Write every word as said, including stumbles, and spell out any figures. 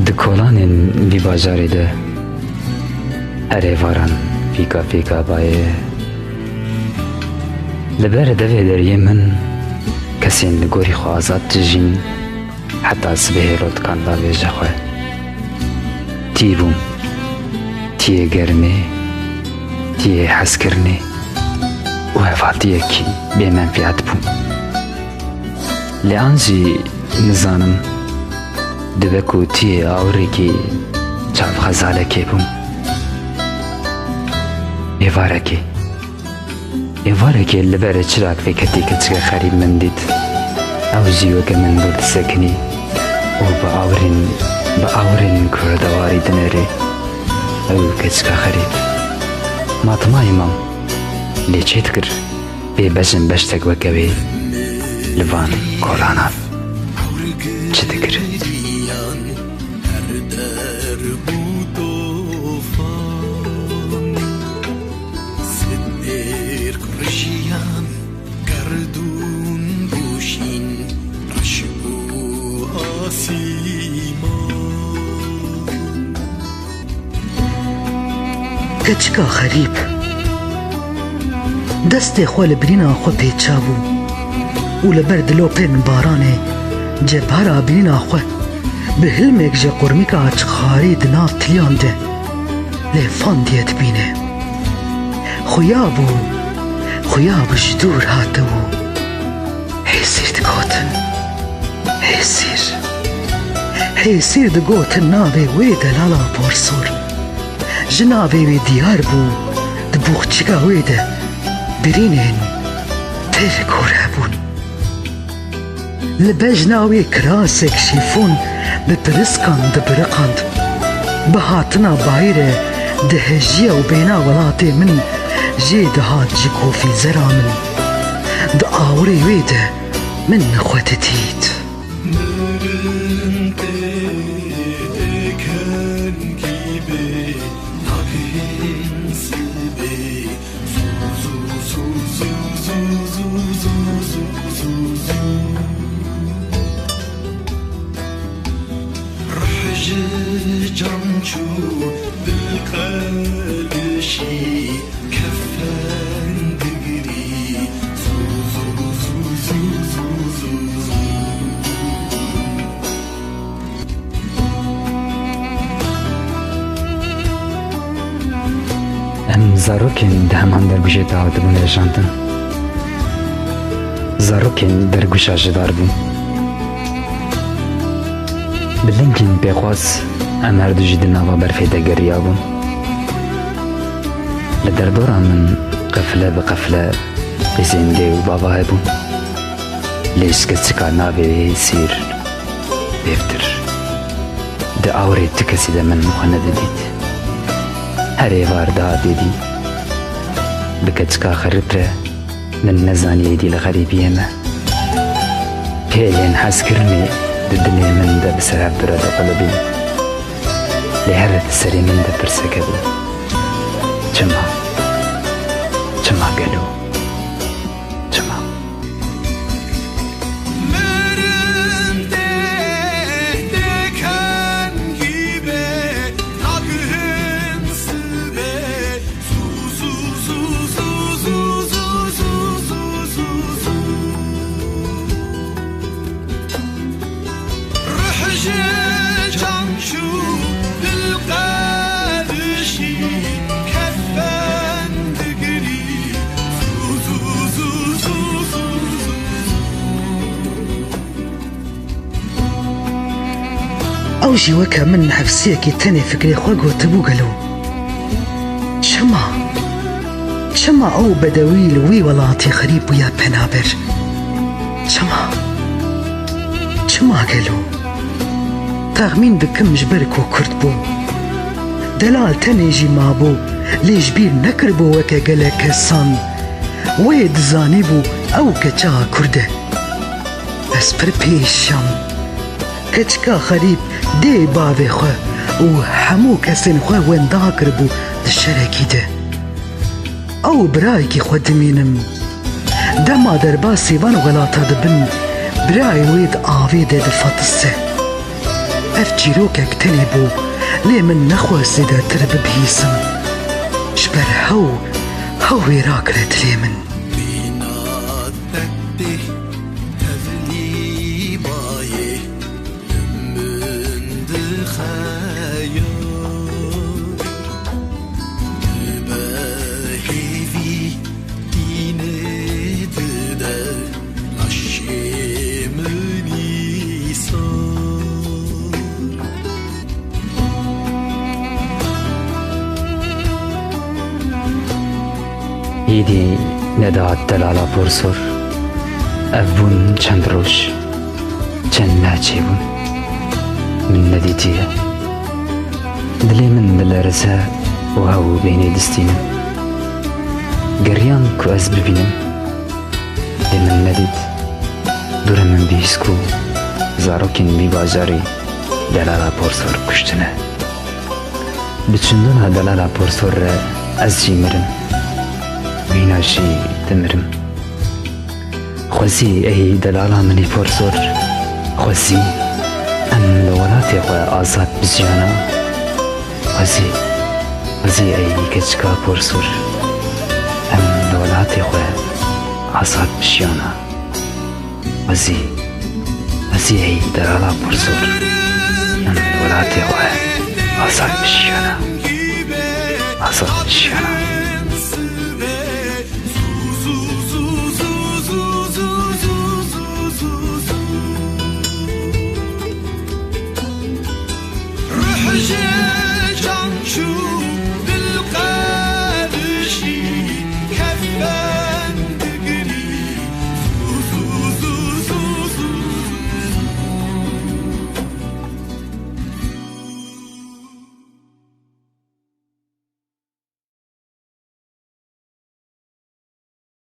Di kolanên vî bajarê de her êvaran fîka fîka bayê ye. Li ber devê deriyê min kesên li gorî xwe azad dijîn, heta sibehê rot dikan davêje xwe. Tî bûm. Tiyê germê, tiyê hezkirinê û hevaltiyekî bêmenfîet bûm. Lê an jî nizanim, dibe ku tiyê awirekî çav xezalekê bûm. Êvarekê, êvarekê li berê çirak vê ketî keçike xerîb min dît. Ew jî weke min dûr disekinî û bi awirên, bi awirên ku li dewarî dinêrê. Ew keçika xerîb. Ma timayî mam, lê çê dikir. Bê bejin beştek weke wê li van kolanan çi dikir? Keçika xerîb. Destê xwe li birîna xwe pêça bû û li ber dilopên baranê cebhara birîna xwe bi hilmêk ji qurmîka çixarî di nav tiliyan de lêfandiye dibîne. Xuya bû, xuya bû ji dûr hatibû. Hêsîr digotin. Hêsîr. Hêsîr digotin navê wê delala borsor. Ji navê wê diyar bû, di boxçika wê de birînên pir kor hebûn. Li bejna wê kirasek şîfon bi piriskan dibiriqand. Bi hatina bayîrê dihejiya û bêhna welatê min jê dihat ji kofî zera min. Di awirê wê de min xwe didît. Rih ji can çû, dil qelişî, kefen digirî. Em zarokên di heman dergûşê de hatibûn hejandin. Zarokên dergûşa ji dar bûn. Bi lingên pêxwas em her du jî di nava berfê de geriyabûn. Li derdora min qefle bi qefle qîzên dê û bava hebûn. Lê ji keçika navê Hêsîr pêvtir di awirê tu kesî de min xwe nedidît. Her êvar dihat êdî. Bi keçika xerîb re min nezanî êdî li xerîbiyê me. Pêlên hezkirinê di dilê min de bi ser hev re diqelibîn. Lê here di serê min de pirseke bû. Çima? Çima gelo? Çima? Rih ji can çû, dil qelişî, kefen digirî. Zu, zu, zu. Ew jî weke min hefsiyekî tenê fikrê xwe gotibû gelo. Çima? Çima ew bedewî li wî welatî xerîb bûye penaber? Çima? Çima gelo? Texmîn dikim ji ber ku Kurd bû. Delal tenê jî mabû, lê ji bîr nekiribû weke gelek kesan. Wê dizanîbû ew keça Kurd e. Ez pir pêşiyam. Keçika xerîb dê bavê xwe û hemû kesên xwe wenda kiribû di şerekî de. Ew birayekî xwe dimînim. Dema derbasî van welata dibin, birayê wê di avê de difatise. Ev çîrokek tenê bû, lê min nexwest zêdetir bibihîsim. Ji ber hew, hew wê rakire dilê min. Îdî nedihat delala porsor. Ev bûn çend roj, çend meh çêbûn. Min nedîtiye. Dilê min dilerize û hew û bêhnê distînim. Geriyan ku ez bibînim, lê min nedît. Dûre min bihîst ku zarokên vî bajarî delala porsor kuştine. Bi çindona delala porsor re ez jî mirim. Mîna jî dimirim. Xwezî ey delala min î porsor, xwezî em li welatê xwe azad bijiyana. Xwezî, xwezî ey keçika porsor, em li welatê xwe azad bijiyana. Xwezî, xwezî ey delala porsor, em li welatê xwe azad bijiyana. Azad bijiyana.